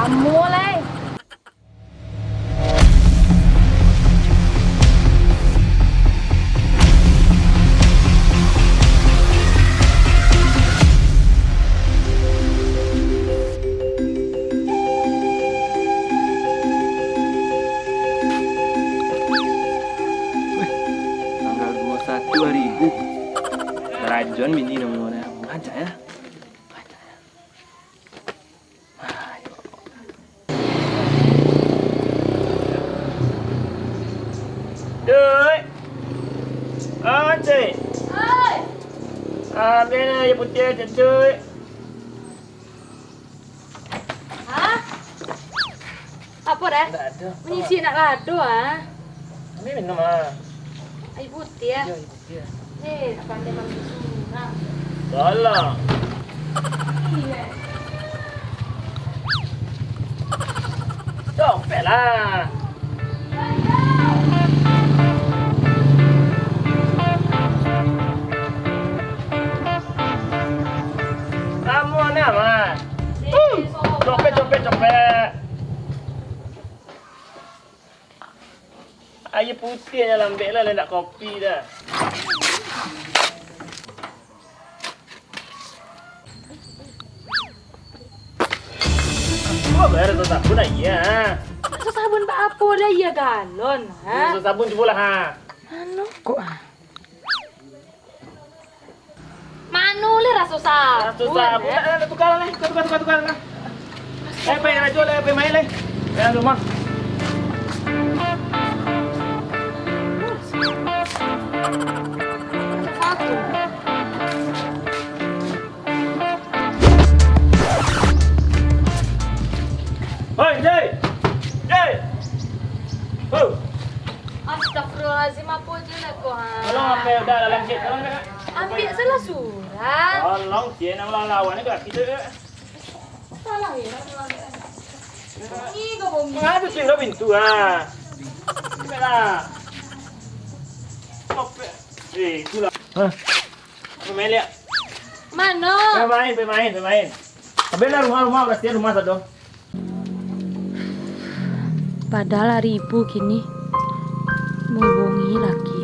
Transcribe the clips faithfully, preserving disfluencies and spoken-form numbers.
Mulai. Weh, tanggal dua satu hari Ibu. Rajon bini nomornya. Rancak ya. Rancak ya. Ayo. Dek. Ah, Cik. Oi. Ambil air putih, Cik. Hah? Apo dah? Ndak ado. Manyisi nak lado, ah. Ambil minum, ah. Air putih, ah. Iyo, air putih, ah. Eh, tak pandai maminum surang. Salah. Iyo. Dompet lah. Kamu ni, Amat. Copet, copet, copet. Aia putiah nyo lambek lah, lah ndak kopi dah. Kok bayar raso sabun lah, iya. Raso sabun baapo dah, iya galon, ha? Raso sabun cubolah, ha. Anu, kok, ah? Mano leh raso sabun, raso sabun, eh? Nak, nak, nak, tukar lah, tukar, tukar, tukar, tukar lah. Eh, pai rajo lah, pai main lah. Pai rumah. Raso sabun. Hoi, Jai! Jai! Ho! Astagfirullahaladzim, apo je lah ko, ha? Tolong, apo udah dalam cek, tolong, Kak. Ambiak salah surang. Tolong, cek, nak melawan-lawan ni, Kak. Kita, Kak. Salah, ya, nak melawan. Ni kau bunyi. Mengadu pintu, ha. Ambiak lah. Stop, ya. Eh, itulah. Hah? Pemain liak. Mano? Pemain, pemain, pemain. Ambiak lah rumah, rumah, pastian rumah sado. Padahal ari Ibu kini mahubungi laki.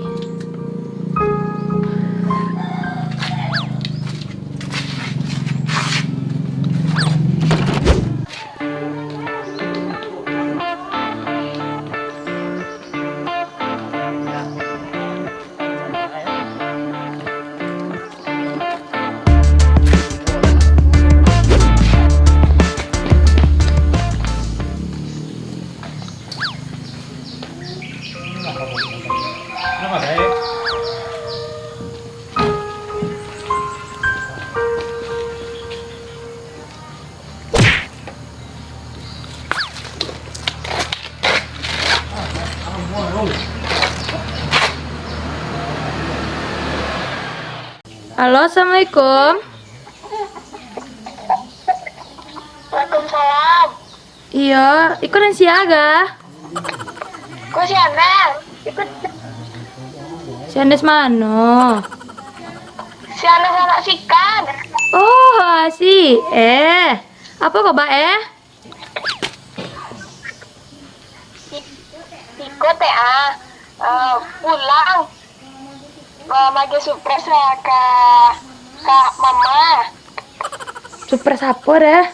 Halo, assalamualaikum. Waalaikumsalam. Iyo, iko nan sia ga? Ko si Anes. Si Anes mano? Si Anes anak Sikan. Oh, si. Eh, apo kaba, eh? Iko teh, ah, eh, pulang, eh, bagi surprise lah ka, ka mama. Surprise apo dah?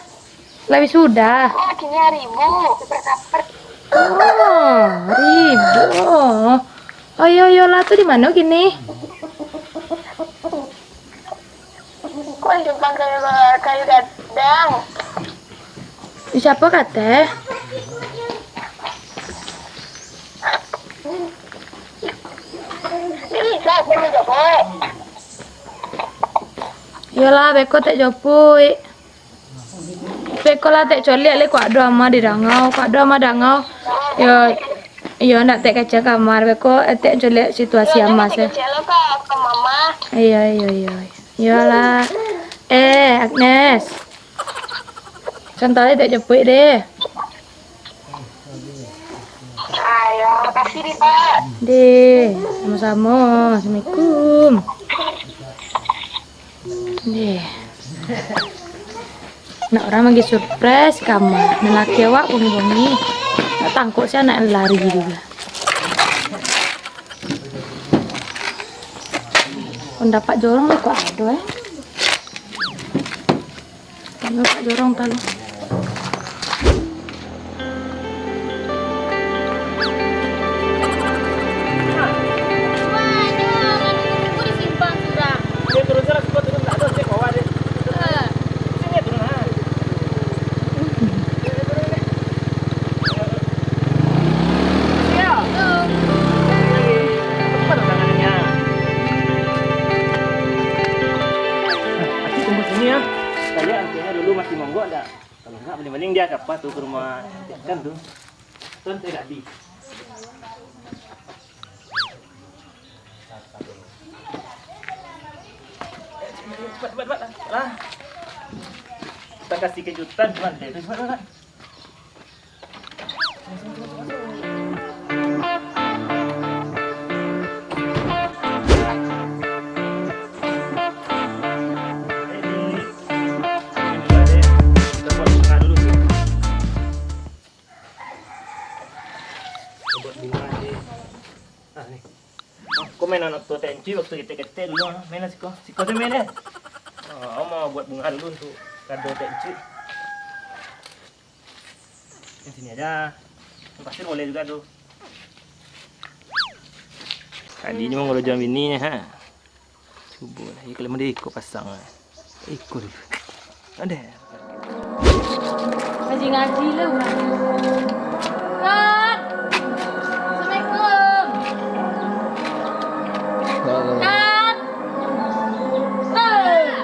Lah wisuda. Oh, kini ari Ibu, surprise apo? Oh, ari Ibu. Oh, iyo, iyo lah, tu di mano kini? Kok di simpang kayu, kayu gadang? Di siapa kata? Ini bisa aku minta boy. Iyolah, beko tek jopuik. Beko lah tek coliak le, kok ado ama di dangau, kok ado ama dangau. Yo, iyo, nak tek kaca kamar, beko, eh, tek coliak situasi ama se. Kecek lo ka, ka mama. Iyo, iyo, iyo. Iyolah. Eh, Agnes. Santai, tak japuik deh. Ayo, makasih, Dita. Deh, sama-sama. Assalamualaikum. Deh. Nak urang bagi surprise kama. Laki awak bongi-bongi. Nak tangkok si anak lari juga. Pun dapat jorong lah kok ado, eh. Pun dapat jorong talu. Wah, jangan, aku di simpang surang. Dia turun salah, semua turun tak ada, dia bawa dia. Eh. Sini turun, ha. Kalau enggak, paling-paling dia ke apa tuh, ke rumah ikan tuh. Tuan, saya nggak di. Cepat, cepat, cepat lah. Lah. Kita kasih kejutan, cuman deh. Cepat, cepat, cepat. Ini, ini dulu deh. Kita buat bunga dulu sih. Buat bunga sih. Nah, nih. Ko main anak tu tenci waktu ketek-ketek dulu, ah. Main lah siko. Siko tu main, eh. Ah, mau buat bunga dulu untuk kado tenci. Yang sini aja. Yang pasir boleh juga tu. Tadi ni mangorojo bininyo, ha. Cubo lah, kalau mode iko pasang lah. Iko dulu. Ada. Ngaji-ngaji lah urang. Tat! Assalamualaikum. Tat! Tat!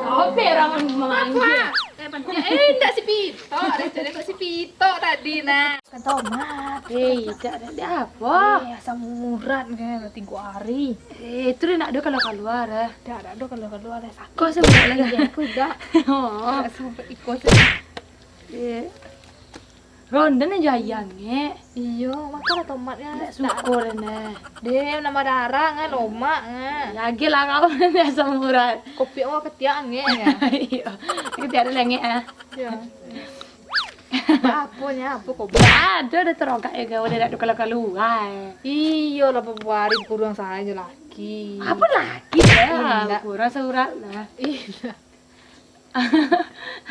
Apa urang manggil? Eh, ndak si Pitok, dah cari kok si Pitok tadi, nah. Kan tomat. Eh, indak, indak, indak apo. Eh, asam urat kan, tigo hari. Eh, itu dah indak ado kaluar-kaluar, eh. Indak, indak ado kaluar-kaluar, eh. Sakit. Kok asam urat lah? Iya, aku indak. Oh. Indak sampai iko sih. Eh. Rondan aja ayam, ngek. Iyo, makanlah tomat kan. Indak suko dah, nah. Deh, nambah darah kan, lomak kan. Lagi lah kau, asam urat. Kopi awak ketiak, ngek, ya. Iyo. Ketiak ado lah, ngek, ah. Iyo. Aponyo, apo kau buek? Ado, ado terogak ya, kau dah dak kaluar-kaluar. Iyo lah, babuari kurang sajo laki. Apo laki dah? Indak. Kurang saurat lah. Indak.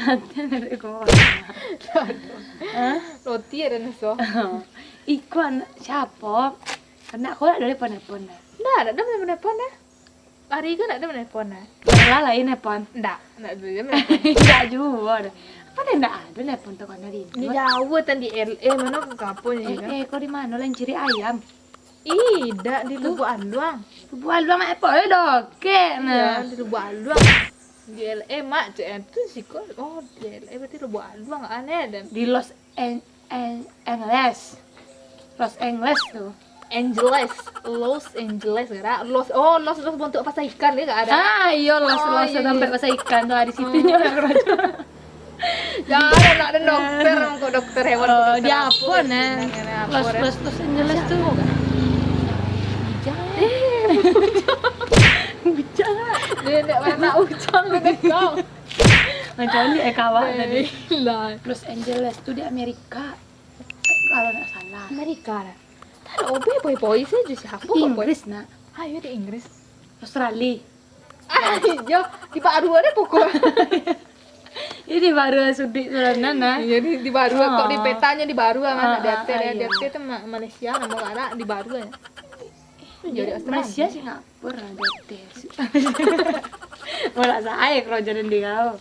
Ado dari kau. Hah? Roti ado naso. Iko anak siapo? Anak kau dak ado telepon-telepon dah? Ndak, dak ado telepon-telepon dah. Ari ko ndak ado manelpon, nah. Lah, lain nelpon. Ndak, ndak ado, jan manelpon. Ndak juo doh. Apo ndak ado nelpon tu kan dari Indo? Di jauah tan, di L A, mano ka kampung ni kan? L A ko di mano, lain ciri ayam? Ih, dak, di Lubuk Aluang. Lubuk Aluang apo, eh, dokek, nah. Iya, di Lubuk Aluang. Di L A, mak, cek, eh, tu siko. Oh, di L A berarti Lubuk Aluang, aneh, dan. Di Los An-, An-, Angeles. Los Angeles tu. Angeles, Los Angeles, gerak. Los, oh, Los, Los, bantuak pasar ikan dia, gerak. Ah, iyo, Los, oh, Los, iyo, tampek iyo. Pasar ikan tu, di situ nyo. Jangan, nak ado dokter, kok dokter hewan, oh, dokter dia apo, apo, nah? Los, eh? Los, Los Angeles tu. Bujang. Eh, bujang. Bujang. Dia ndak pernah bujang, dia kau. Macam ni, eh, kawan tadi. Los Angeles tu di Amerika. Kalau ndak salah. Amerika lah. Tak ado obe poi-poi sajo, siapo kok poi? Inggris, nak. Ayo di Inggris. Australia. Ah, iyo, di Baru ado pokok. Iyo, di Baru suduik sana, nah. Iyo, di, di Baru, kok di petanyo di Baru, kan, di ateh, di ateh tu Ma-, Malaysia, namo kara di Baru, ya. Jadi Australia. Malaysia, Singapura, ado tes. Bola sae karajo dending kau.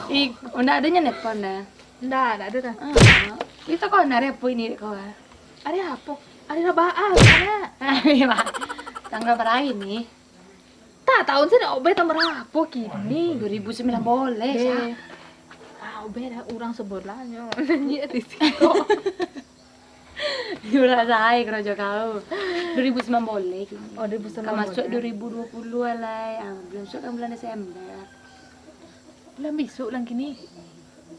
Ih, ndak adonyo nelpon dah. Ndak, ndak ado dah. Ah, itu kau nari apo ini kau, ah? Ari apo? Ari Rabaah, kan? Ari Rabaah. Tanggal bara ini? Tak, tahun saya ndak obeh tahun bara apo kini? Dua ribu sembilan boleh, eh. Ah, obeh dah urang sabolahnyo. Iya, di siko. Murah sae karajo kau. Dua ribu sembilan boleh kini. Oh, dua ribu sembilan boleh. Ka masuak dua ribu dua puluh alai. Ah, bulan masuak kan bulan Desember. Bulan bisuak, bulan kini.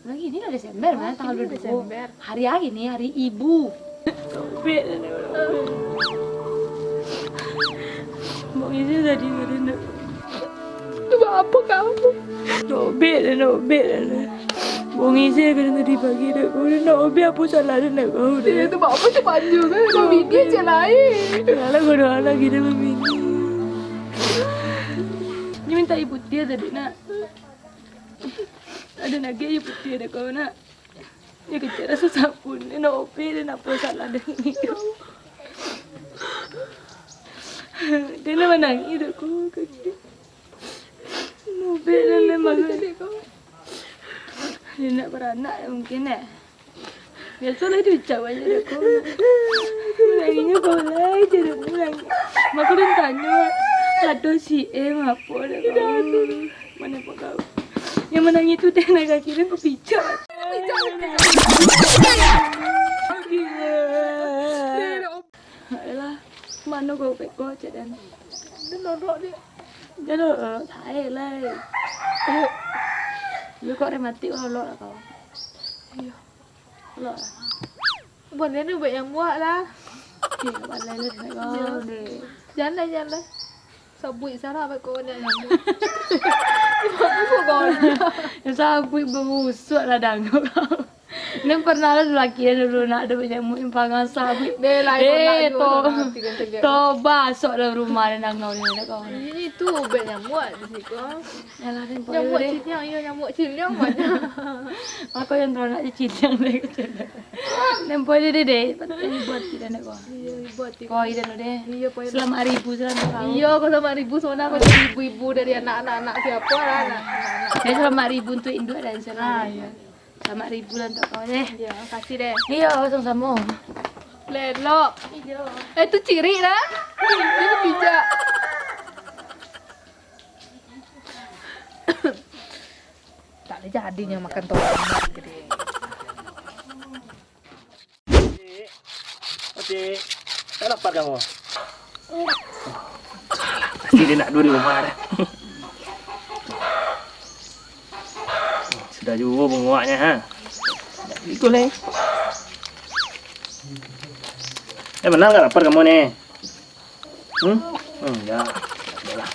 Bulan kini lah Desember, oh, mah, tanggal dua puluh dua. Desember. Hari, hari ni, hari ibu. Sobek. Mau ini tadi, tadi nak. Apo kau? Nak obek dah, nak obek dah. Wong isi kan tadi pagi dah kau. Nak obek apo salah dah nak kau dah. Dia tu buat apo tu baju kan? Kau bini cek lain. Salah kau doa lagi dah bini. Ni minta aia putiah tadi nak. Ado lagi aia putiah dah kau nak. Dia kecek raso sabun, dia nak obek, dia nak apo salah dengan dia. Dia nak manangih dah kau. Nak obek dah, dah manangih. Dia nak baranak mungkin, eh. Biasolah dia ucap aja dah kau. Manangihnyo kau lai, cara manangih. Mako dia tanyo, ado si M apo dah kau. Mano pun kau. Yang manangih tu teh nak kaki dan kau pijak. Ayolah, mano kau peko cek dan. Dia nodok dia. Dia nodok, sae lah. Lu kok rematik kalau lok lah kau. Iya. Lok lah. Bukan dia ni buat nyamuak lah. Eh, pandai lah, pandai kau ni. Jangan lah, jangan lah. Sabuik salah buat kau nak nyamuak. Buat apa kau ni? Yang sabuik barusuak lah dang kau. Ni pernah lah laki dia dulu nak ada buat nyamuak yang pangan sabuik. Deh, lain Eh, orang to. Dulu, nanti dia cakap. Toba, sok dalam rumah dia dang kau ni, nak kau ni. Ini tu ubat nyamuak di siko. Yalah, den poyo Nyamuak deh. Ciliang, iyo, nyamuak ciliang banyak. Mako yang taranak je ciliang deh. Den poyo deh, deh. Patut ibu ati dan ko. Iyo, ibu ati. Ko idan deh. Iyo, poyo. Selamat hari ibu, selamat hari. Iyo, ko selamat hari ibu, soalnyo ko jadi ibu-ibu dari anak-anak siapo lah, anak-anak. Deh, selamat hari ibu untuk induak dan sanak. Ah, iyo. Selamat hari ibu lah untuk kau deh. Iyo, makasih deh. Iyo, samo-samo. Lelok. Iyo. Eh, tu cirik lah. Dia pijak. Tak ada jadinyo makan tomat gede. Adik, adik, tak lapar kamu? Pasti dia nak duduk di rumah dah. Sudah juo bunguknyo, ha. Ikut lai. Eh, bana ndak lapar kamu ni? Hmm? Hmm, ya. Yalah.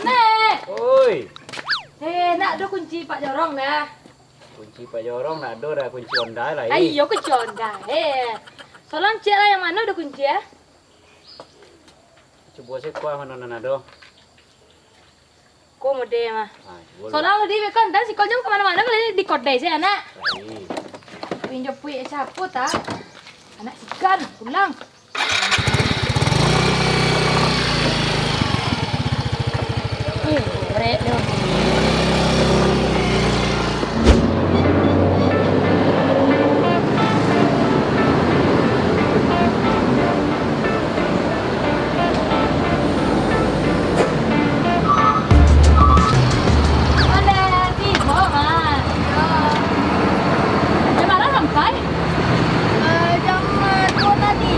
Anek! Oi. Eh, nak ado kunci pak jorong dah. Kunci pak jorong nak ado dah, kunci onda lai. Ayo, kunci onda. Eh. Solang cek lah yang mano ado kunci, eh? Cubo se kuah mano nan ado. Ko mode mah. Ah, cubo lu. Solang di beko, ndak siko jam ka mano-mano, kalau di kodai se anak. Lai. Pinjam puik siapo tak? Anak sikan pulang. Eh, gorek dia. Alah, tibo, Mak. Jam bara sampai? Eh, jam, eh, duo tadi.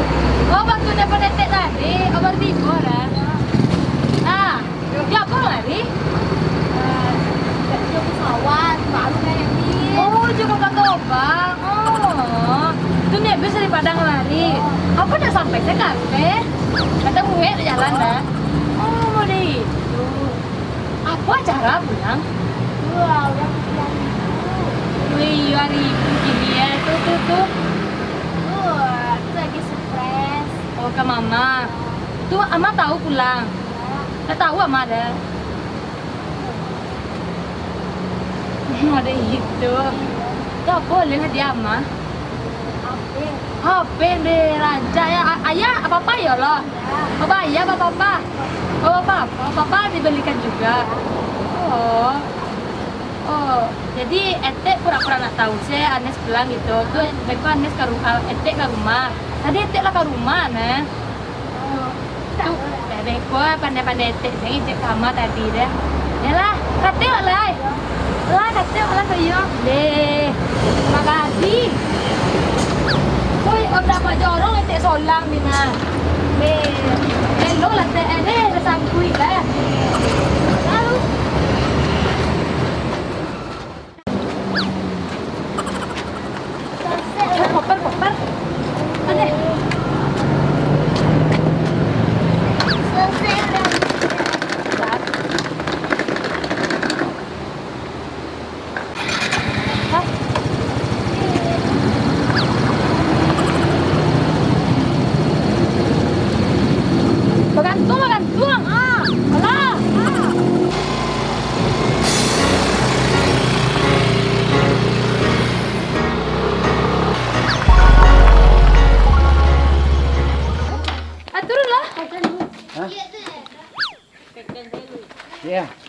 Oh, waktu dapat etek tadi. Oh, baru tibo lah. Ah, di apo lari? Eh, jo pesawat, baru naik bis. Oh, jo kapal terbang. Oh. Tu naik bis dari Padang lari. Apo ndak sampai se ka Aceh? Kata muek di jalan dah. Oh, mode itu. Apo acara pulang? Tu, ah, urang kuliah ibu. Wih, iyo, ari ibu kini, eh. Tu, tu, tu. Tu, ah, tu lagi surprise. Oh, ka mama. Tu, ama tahu pulang? Indak. Ndak tahu ama dah. Mode itu. Iyo. Tu apo ulun hadiah ama? H P. H P deh, rancak ya. A-, ayah, papa iyo lo? Iyo. Papa ayah, papa, papa. Oh, papa, papa dibelikan juga. Oh. Oh, jadi etek pura-pura ndak tahu se Anes pulang gitu. Tu beko Anes ka ru-, ah, etek ka rumah. Tadi etek lah ka rumah, nah. Tu, beko pandai-pandai etek se ngecek ka ama tadi deh. Yalah, katek lah. Lah, katek lah ka iyo. Deh, makasih. Oi, om dapat jorong etek solang ni nah. Deh, elok lah etek, eh, deh, lah sangkuik lah. Tahu. Eh, koper, koper. Ade.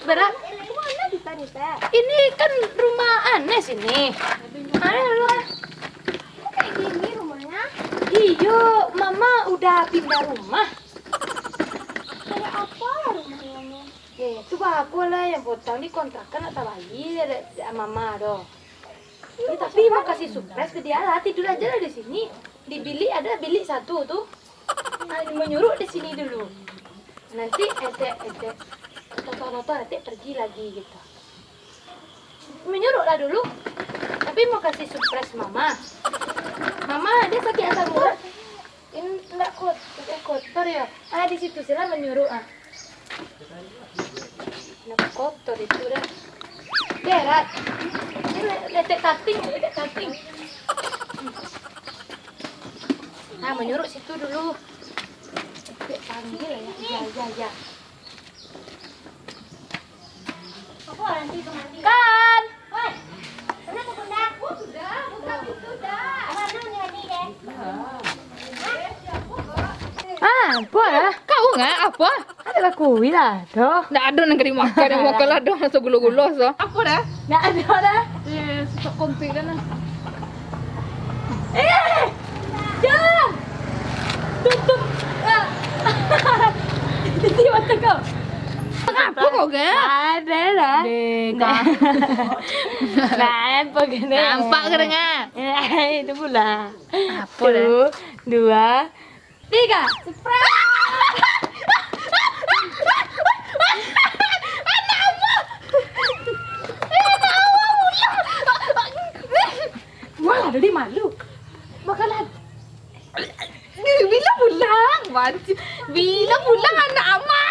Berat. Ini kan rumah Anes ini. Anes dulu ah. Kok kayak gini rumahnya? Iyo, Mama udah pindah rumah. Kayak apa rumahnya ini? Eh, tu bagus lah, yang potang di kontrakan nak tabayar dek Mama doh. Ya, tapi mau kasih surprise ke dia lah, tidur aja lah di sini. Di bilik ada bilik satu tu. Ah, menyuruh di sini dulu. Nanti etek, etek, toto-toto etek pergi lagi gitu. Menyuruh lah dulu. Tapi mau kasih surprise Mama. Mama, dia sakit asam urat. Ini enggak kot-, eh, kotor ya. Ah, di situ sila menyuruh ah. Nak kotor itu dah. Berat. Ini le-, letek tating, letek tating. Nah, menyuruh situ dulu. Dia panggil ya. Ya, ya, ya. Kan? Woi, sana tu bunda. Oh, sudah, buka pintu dah. Abang, mana ni mandi deh? Ah, apa lah? Kau ngah apa? Ada lah kuih lah, doh. Ndak ada nan ka dimakan, yang makan lah doh, rasa gulo-gulo so. Apa dah? Ndak ada dah. Eh, susah kontak dah nah. Eh, Jan! Tutup. Ah. Titi mata kau. Apa kau ke? Ada lah. Deh, kau. Nah, apa kena? Nampak ke dengar? Eh, itu pula. Apa dah? Satu, dua, tiga. Surprise! Anak apa? Anak apa pula? Wah, jadi malu. Makanan. Bila pulang? Bila pulang anak ama?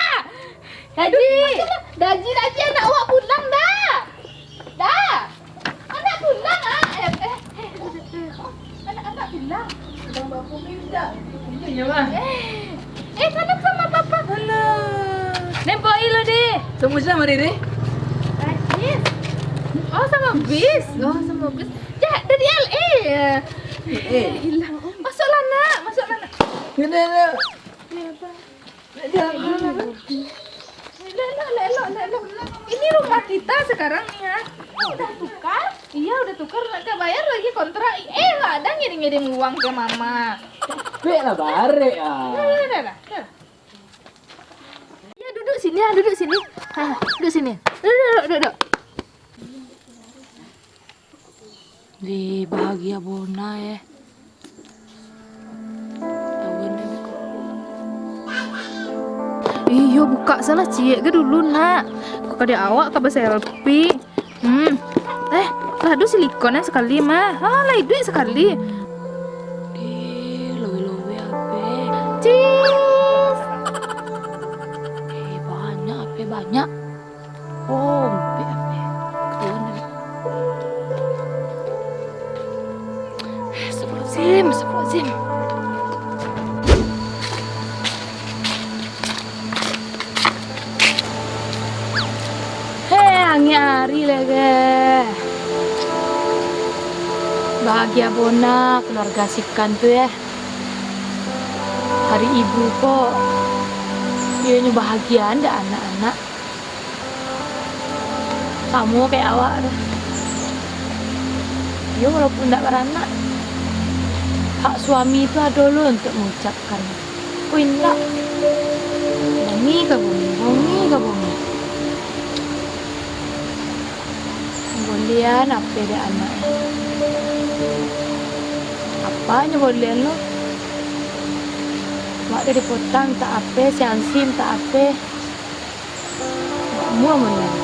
Daji. Daji, Daji, anak awak pulang dah. Dah. Anak pulang ah. Eh, eh, eh. Anak, anak pulang. Abang bapak minta. Iya, Bang. Eh, eh, salam sama papa. Halo. Nempoi lu, Di. Sama siapa, Dede? Najis. Oh, sama bis. Oh, sama bis. Jak, dari L A. Eh. Hilang. Masuklah, Nak. Masuklah, Nak. Ini, ini. Ini apa? Elok, elok, elok, elok. Ini rumah kita sekarang nih, ha. Udah tukar? Iya, udah tukar. Nak bayar lagi kontrak. Eh, nggak ada ngirim-ngirim uang ke mama. Bek lah, barek ah. Udah, udah, udah, udah. Ya, duduk sini, ha, duduk sini. Ha, duduk sini. Duduk, duduk, duduk. Deh, bahagia bona, eh. Iyo, buka salah ciek ke dulu, nak. Kok kada awak ka baselfie. Hmm. Eh, lah ado silikon eh sakali mah. Ah, lah iduik sakali. Deh, lowe-lowe ape. Cheese. Eh, banyak ape, banyak. Oh, ampek, ampek. Ketahuan tadi. Astagfirullahaladzim, astagfirullahaladzim. Heh, angek ari lagi. Bahagia bona keluarga Sikan tu, ya. Hari ibu ko, iyo nyo bahagia ndak anak-anak. Samo kayak awak tu. Iyo, walaupun ndak baranak, hak suami tu ado lo untuk mengucapkan. Ko indak. Bumi ka bumi, bumi ka bumi. Bulian ape dek anak? Apo nyo bulian lo? Mak dari potang tak ape, si Ansim tak ape. Mua maliang.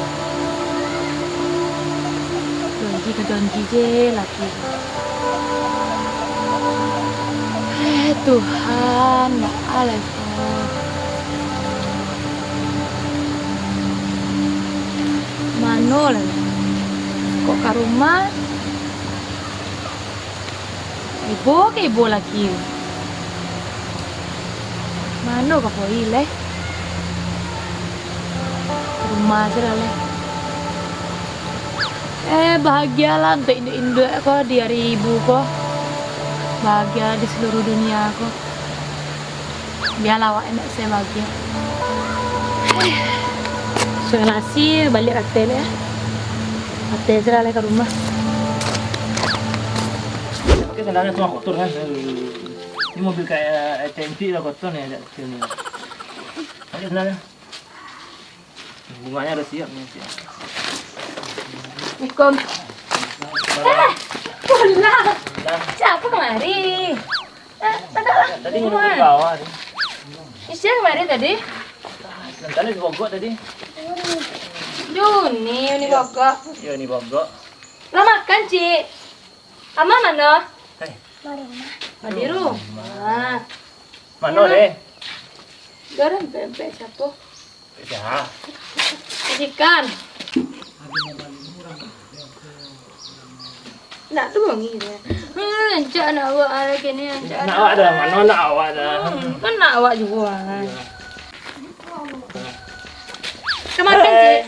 Janji ka janji je laki. Eh, Tuhan, ya Allah, ya Allah. Mano lai? Kok ka rumah? Ibo ka ibo laki. Mano ka pai lai? Rumah se lah lai. Eh, bahagialah untuk induak-induak ko di hari ibu ko. Bahagia di seluruh dunia ko. Bialah awak indak se bahagia. Nasi baliak ka ateh ni, eh. Ateh se lah lai ka rumah. Pakai sandalnya cuma kotor kan. Ini mobil kayak T N C lah kotor nih, agak kecil nih. Pakai sandalnya. Bunganya udah siap nih, siap. Assalamualaikum. Eh, pulang. Pulang. Siapa kemari? Eh, tak ada lah. Tadi nunggu di bawah tu. Isya kemari tadi? Nanti si Bogok tadi. Juni, Uni Bogok. Iya, Uni Bogok. Lah makan, Cik. Ama mano? Eh. Di rumah. Mano, Deh? Garam pempek siapa? Ya. Majikan. Nak tu bongi tu. Hmm, rancak anak awak ah, lagi ni, rancak anak awak dah. Mano anak awak dah? Hmm, kan anak awak juo ah. Iya. Kemakan, Cik.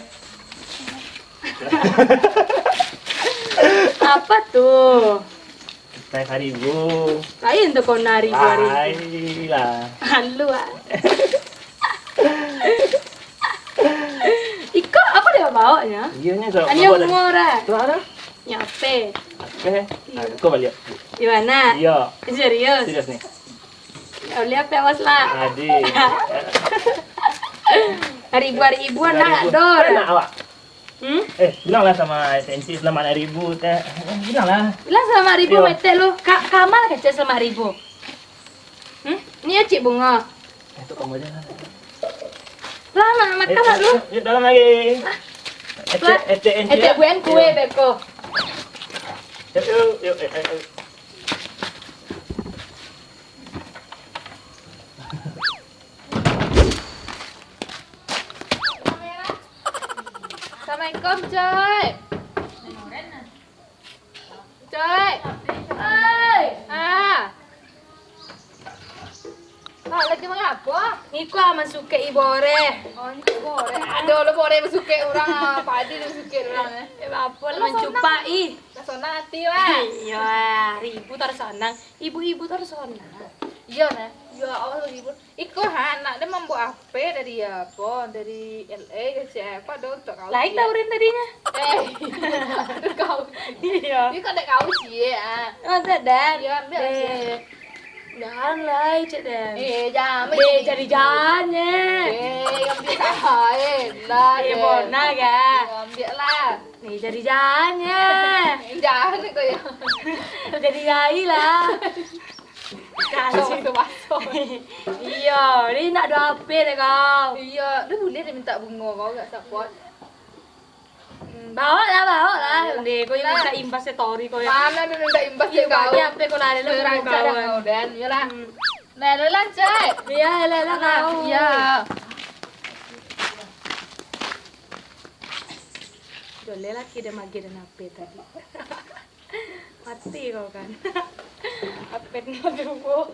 Apa tu? Teh saribu. Lain tu kona aribu-aribu. Lain lah. Halu ah. Iko apo dia bawa nyo? Iyo nyo. Ado umur ah. Tu ado. Nyo ape? Ape? Iyo. Aku baliak. Di mano? Iyo. Serius? Serius ni. Baliak ape, awas lah. Adi. Aribu-aribu anak dor. Anak awak. Hmm? Eh, bilang lah sama T N C selamat hari ibu, teh. Bilang lah. Bilang selamat hari ibu, Mete lu. Ka-, ka ma lah kecek selamat hari ibu. Hmm? Ni yo Cik Bunga. Eh, tu kamu aja lah. Lah, nak makan lah lu. Yuk, yuk, dalam lagi. Ah. Etek, etek, etek. Etek buen kue beko. Yuk, yuk, yuk, eh, eh, eh. Assalamualaikum, Coy. Coy. Oi. Ah. Ah, lagi mangapo? Iko ah, mansukek i boreh. Oh, ni boreh. Ado lo boreh mansukek urang, ah, padi lo mansukek urang, eh. Eh, apo lah mancupak i. Lah sonang ati, wah. Iyo, ah, ribu taruih sonang. Ibu-ibu taruih sonang. Iyo, nah. Iyo, awak taruih ribu. Iko ha, anak den mambaok H P dari apo? Dari L A ka cek apo do untuak kau. Lain tau den tadinyo. Eh, kau. Iyo. Iko dek kau ciek ah. Masa den? Iyo, ambiak lah ciek. Jan lai, cek den. Eh, jan. Deh, jadi jan, eh. Eh, ambiak lah, eh. Lah, eh, deh. Bona ga? Ambiak lah. Ni jadi jan, eh. Jan kau yo. Jadi lai lah. Baso-baso. Iyo, ni nak duo H P dek kau. Iyo, dah buliah dek mintak bungo kau agak sapot. Hmm, baok lah, baok lah. Deh, kau yang mintak imbas story kau yo. Mano ado mintak imbas dek kau? Iyo, H P kau lah, ado lah bungo kau. Kau dan, iyolah. Hmm. Nah, ado lah, Cek. Iyo, ado lah kau. Iyo. Joleh laki den mageh den H P tadi. Mati kau kan. Apet mah tubuh.